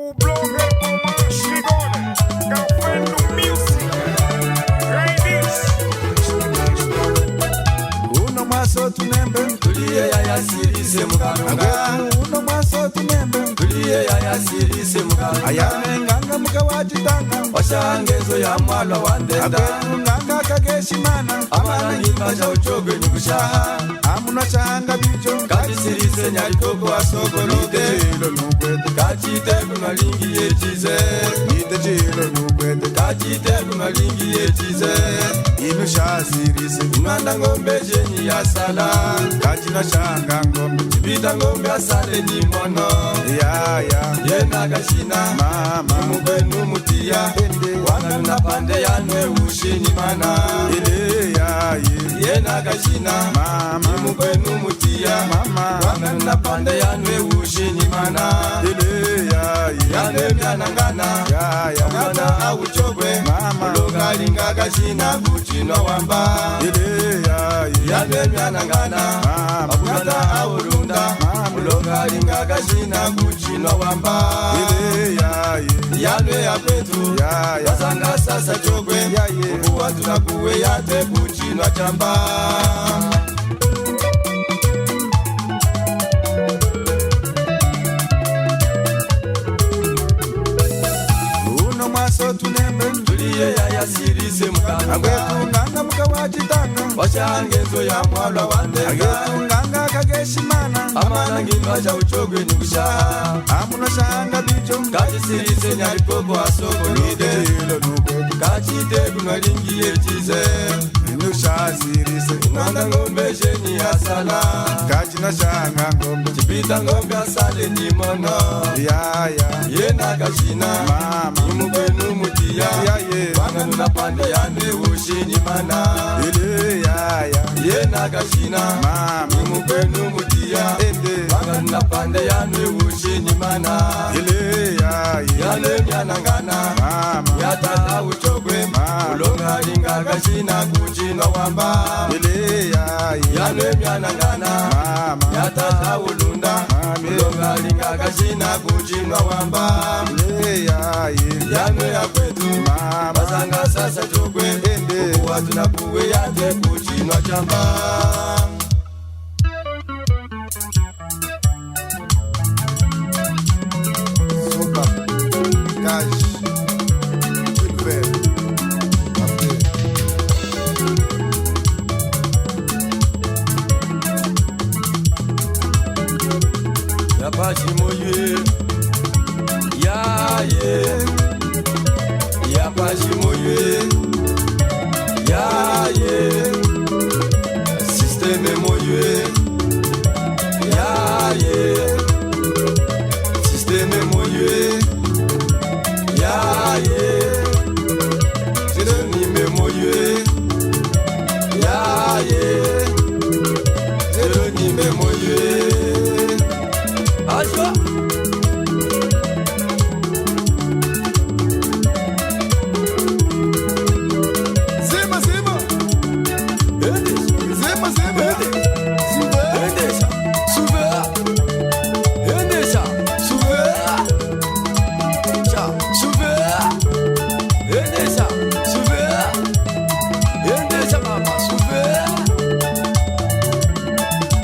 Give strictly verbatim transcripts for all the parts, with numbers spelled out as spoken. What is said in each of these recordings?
Ublongo Oman Shigone, Kafendu Music, Ladies. Uno mwaso tunembe, tuliye yaya silise mukalunga. Uno mwaso tunembe, tuliye yaya silise mukalunga. Ayame nganga muka wa chitanga, washangezo ya mwalwa wa ndenda. Akwetu nganga kakeshi mana, amana ngimba cha uchogwe ni kushaha. Amunwa shanga bicho, kachisilise nyali koko asokolo. Nite chilo nukwete, kachite kunwa lingi yechize. Nite chilo nukwete, kachite kunwa lingi yechize. Inu shasilise, unwanda ngombe jenyi yasala. Kachina shanga ngombe, chipita ngombe asale ni mono. Ya, ya. Yena kashina, mama, mukwenu mutiya. Ende. Wangana pande yanwe ushini mana. Ele, ya, ye. Yena kashina, mama, mukwenu mutiya. Mama. Wangana pande yanwe ushini mana. Ele, ya, ye. Yane myanangana. Ya, ya. Mwana auchogwe. Mama. Mulonga linga kashina kuchino wamba. Ele, ya, ye. Yane myanangana. Mama. Mwana aulunda. Mama. Mulonga linga kashina kuchino wamba. Ele, ya, ye. Yane ya kwetu. Ya, ya. Basanga sasa chogwe. Ya, ye. Ubu watu na kuwe yate kuchino chamba. Uno mwaso tunembe, tuliye yaya silise mukalunga. Akwetu nganga muka wa chitanga, washangezo ya mwalwa wa ndenda. Akwetu nganga kakeshi mana, amana ngimba cha uchogwe ni kushaha. Amunwa shanga bicho, kachisilise nyali koko asokolo. Nite chilo nukwete, kachite kunwa lingi yechize. Inu shasilise, unwanda ngombe jenyi yasala. Kachina shanga ngombe, chipita ngombe asale ni mono. Ya, ya. Yena kashina, mama, imukwenu mutiya. Ya, ye. Wangana pande yane ushini mana. Ele, ya, ya. Yena kashina, mama, imukwenu mutiya. Ende. Wangana pande yane ushini mana. Ele, ya, ye. Yane myanangana, mama, yatala uchogwe. Mama. Mulonga linga kashina kuchino wamba. Ele, ya, ye. Yane myanangana, mama, yatala ulunda. Mama. Mulonga linga kashina kuchino wamba. Ele, ya, ye. Yane ya kwetu, mama, basanga sasa chogwe. Ende. Ubu watu na kuwe yate kuchino chamba. Soba, Cash, Gilbert, Abdel. Ya pashi moyo, ya ye. Ya pashi moyo, ya ye. Système moyo, ya ye. Système moyo, ya ye. Jeronime moyo, ya ye. Jeronime moyo. Ajo. Zema, zema. Ende. Zema, zema. Ende. Suve. Ende. Suve. Ende. Suve. Suve. Ende. Suve. Ende. Mama. Suve.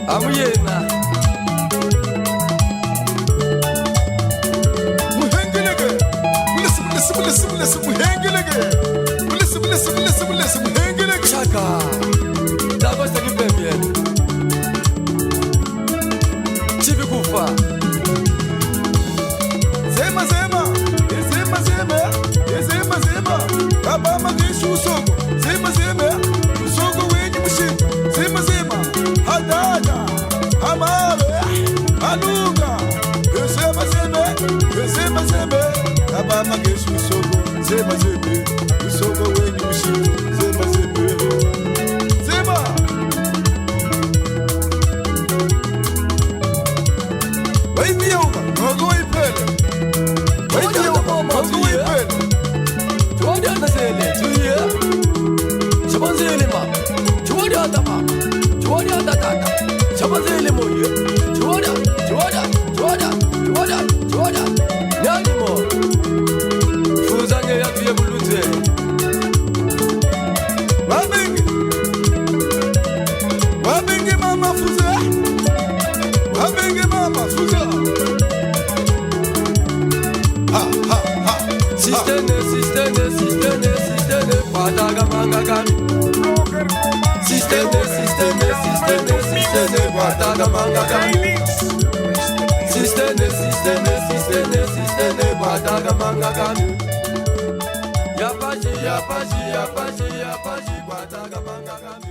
Amuyena. Muhengeleke. Mulesi, mulesi, mulesi, mulesi, muhengeleke. Mulesi, mulesi, mulesi, mulesi, muhengeleke. Shaka. Dago sagi pembe. Chibi kufa. Zema, zema. Zema, zema. Zema, zema. Baba Mageshi Usoko. Zema, zema. Usoko wenyi mushi. Zema, zema. Hadada. Amare, Alunga, Ezema Zeme, Ezema Zeme, Abama Geshi Usoko, Zema Zeme, Usoko wenyi mushi, Zema Zeme, Zema. Waiti yauka, nogo ipele. Waiti yauka, nogo ipele. Chuwadi ata sele, chuye. Shabanzele ma. Chuwadi ata ma. Chuwadi ata tata. Shabanzele moye. Chuwadi, chuwadi, chuwadi, chuwadi, chuwadi. Nyani mo. Sistene, sistene, sistene, sistene, kwataga manga kami. Sistene, sistene, sistene, sistene, kwataga manga kami. Sistene, sistene, sistene, sistene, kwataga manga kami. Yapashi, yapashi, yapashi, yapashi, kwataga manga kami.